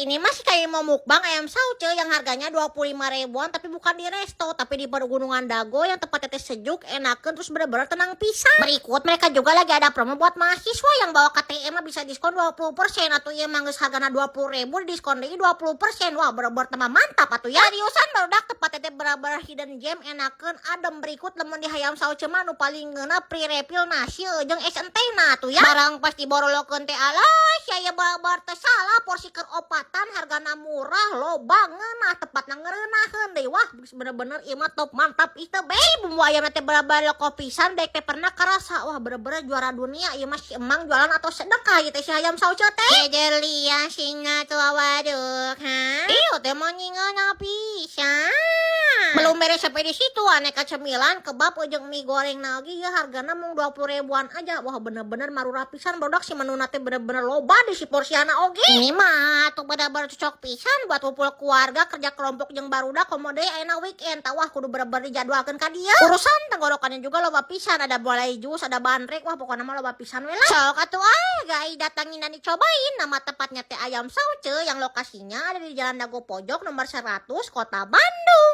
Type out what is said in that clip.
Ini masih kayak mau mukbang ayam sauce yang harganya 25 ribuan, tapi bukan di resto, tapi di Pegunungan Dago yang tempatnya teh sejuk, enakan, terus bener-bener tenang pisan. Berikut mereka juga lagi ada promo buat mahasiswa yang bawa KTM mah bisa diskon 20% atau ya mah geus hargana 20 ribu diskon deui 20%. Wah, bener-bener tambah mantap atuh ya. Seriusan barudak, tempatnya teh bener-bener hidden gem, enakan, adem. Berikut lamun di hayam sauce mah nu paling ngeunah free refill nasi jeung es entena tuh ya. Barang pasti borolokeun teh, alah sia, bener-bener teu salah, porsi keur opatan, hargana murah, loba, ngeunah, tempatna ngeureunaheun deui. Wah, bener-bener ieu mah top mantap itu be. Bumbu ayamna teh bener-bener loko pisan, black pepperna karasa. Wah, bener-bener juara dunia ieu mah si emang, jualan atau sedekah ieu teh si ayam sauce teh. Jejelia singa tuh, waduh, ha ieu teh mah nyingeuna pisan. Belum beres sampai di situ, aneka cemilan, kebab jeung mie goreng lagi ya, hargana mung 20 ribuan aja. Wah, bener-bener marurah pisan barudak, si menuna teh bener-bener loba di si porsiana oge. Ini mah tuh bener-bener cocok pisan buat kumpul keluarga, kerja kelompok jeung barudak, komo deui ayeuna weekend. Tah, wah, kudu bener-bener dijadwalkeun ka dieu. Urusan tenggorokannya juga loba pisan, ada bolai jus, ada bandrek, wah, pokoknya mah loba pisan we lah. Sok atuh ah guys, datangin dan dicobain. Nama tempatnya teh Ayam Sauce yang lokasinya ada di Jalan Dago Pojok nomor 100, Kota Bandung.